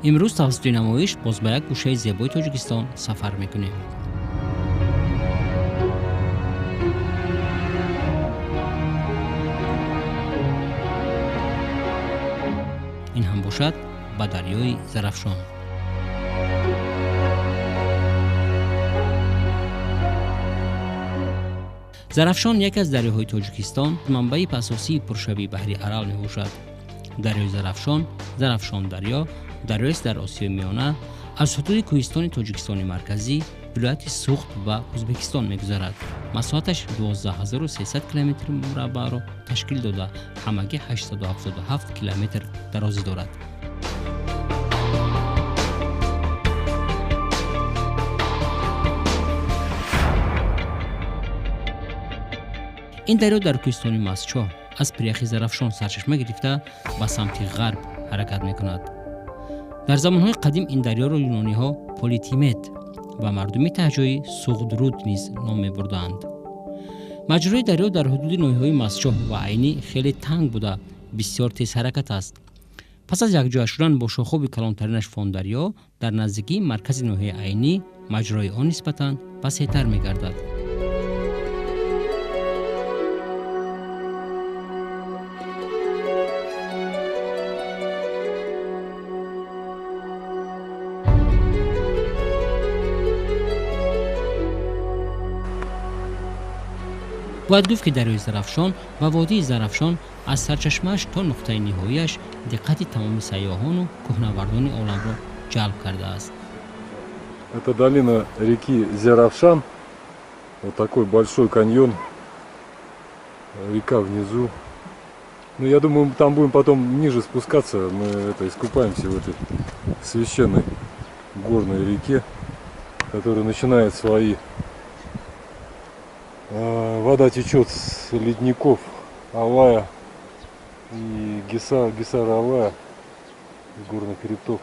Имрӯз тавассути намоиш боз ба як гӯшаи зебои Тоҷикистон сафар мекунем. Ин ҳам бошад ба дарёи Зарафшон. Зарафшон яке аз дарёҳои Тоҷикистон, манбаи асосии пуршавии баҳри Арал мебошад. Дарёи Зарафшон, Зарафшон дарё, дарёест дар Осиёи Миёна, аз ҳудуди кӯҳистони Тоҷикистони марказӣ, вилояти Суғд ва Ӯзбекистон мегузарад. Масоҳаташ 12300 километри мураббаъро ташкил дода, ҳамагӣ 877 километр дарозӣ дорад. Ин дарё дар кӯҳистони Мастчоҳ аз пиряхи Зарафшон сарчашма гирифта ба самти ғарб ҳаракат мекунад. Дар замонҳои қадим ин дарёро юнониҳо Политимет ва мардуми таҳҷои Суғдруд низ ном мебурданд. Маҷрои дарё дар ҳудуди ноҳияҳои Мастчоҳ ва Айнӣ хеле танг буда, бисёр тезҳаракат аст. Пас аз якҷоя шудан бо шохоби калонтаринаш Фондарё дар наздикии маркази ноҳияи Айнӣ маҷрои он нисбатан васеътар мегардад. Бояд гуфт, ки дарёи Зарафшон ва водии Зарафшон аз сарчашмааш то нуқтаи ниҳоияш диққати тамоми сайёҳону кӯҳнавардони оламро ҷалб кардааст. Это долина реки Зеравшан. Вот такой большой каньон. Река внизу. Ну, я думаю, там будем потом ниже спускаться. Мы искупаемся в этой священной горной реке, которая начинает свои... Вода течет с ледников Алая и Гисара Алая, горных хребтов.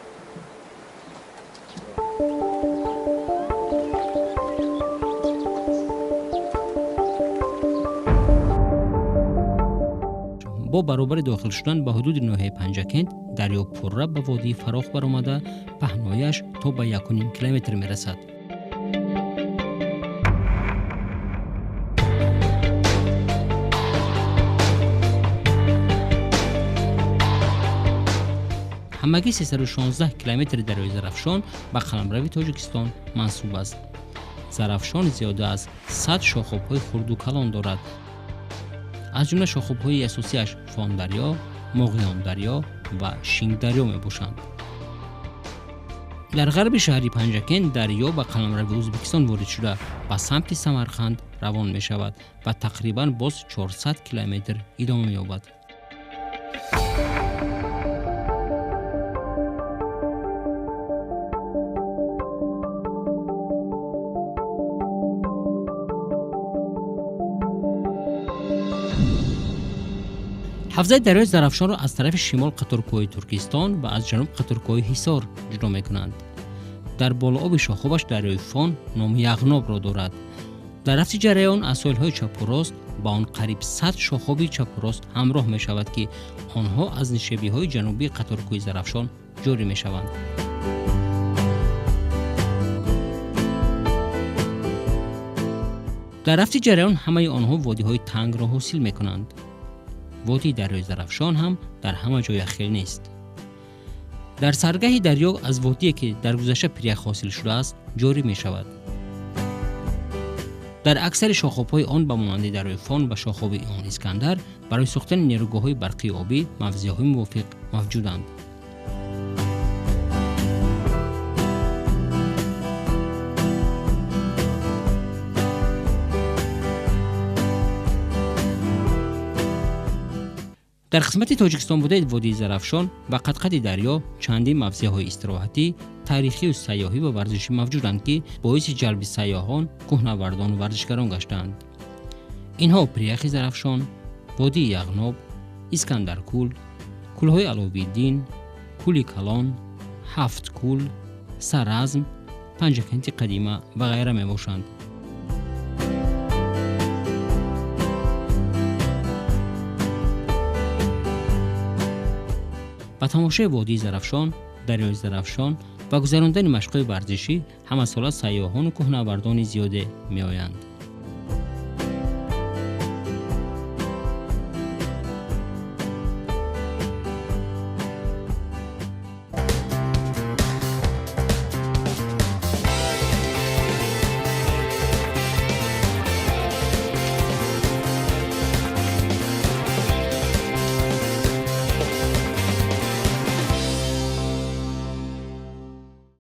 Бо баробари дохил шудан ба ҳудуди ноҳияи Панҷакент, дарё пурра ба водии Фарох баромада, паҳнояш то ба 1,5 километр мерасад. Ҳамагӣ 316 километри дарёи Зарафшон ба қаламрави Тоҷикистон мансуб аст. Зарафшон зиёда аз 100 шохобҳои хурду калон дорад. Аз ҷумла шохобҳои асосиаш Фондарё, Моғёндарё ва Шингдарё мебошанд. Дар ғарби шаҳри Панҷакент дарё ба қаламрави Ӯзбекистон ворид шуда, ба самти Самарқанд равон мешавад ва тақрибан боз 400 километр идома меёбад. Ҳавзаи дарёи Зарафшонро аз тарафи шимол қаторкӯҳои Туркистон ва аз ҷануб қаторкӯҳои Ҳисор ҷудо мекунанд. Дар болооби шохобаш дарёи Фон номи Яғнобро дорад. Дар рафти ҷараён аз соҳилҳои чапу рост ба он қариб 100 шохоби чапу рост ҳамроҳ мешавад, ки онҳо аз нишебиҳои ҷанубии қаторкӯҳи Зарафшон ҷорӣ мешаванд. Дар рафти ҷараён ҳамаи онҳо водиҳои тангро ҳосил мекунанд. Водии дарёи Зарафшон ҳам дар ҳама ҷой яхел нест. Дар саргаҳи дарё аз водие, ки дар гузашта пирях ҳосил шудааст, ҷорӣ мешавад. Дар аксари шохобҳои он ба монанди дарёи Фон ва шохоби он Искандар барои сохтани нерӯгоҳҳои барқии обӣ мавзеъҳои мувофиқ мавҷуданд. Дар қисмати Тоҷикистон будаи водии Зарафшон ба қадқади дарё чандин мавзеъҳои истироҳатӣ, таърихию сайёҳӣ ва варзишӣ мавҷуданд, ки боиси ҷалби сайёҳон, кӯҳнавардону варзишгарон гаштаанд. Инҳо пиряхи Зарафшон, водии Яғноб, Искандаркӯл, кӯлҳои Аловиддин, кӯли Калон, Ҳафт кӯл, Саразм, Панҷакенти қадима ва ғайра мебошанд. Ба тамошои водии Зарафшон Дарёи Зарафшон ва гузарондани машқҳои варзишӣ ҳамасола сайёҳону кӯҳнавардони зиёде меоянд.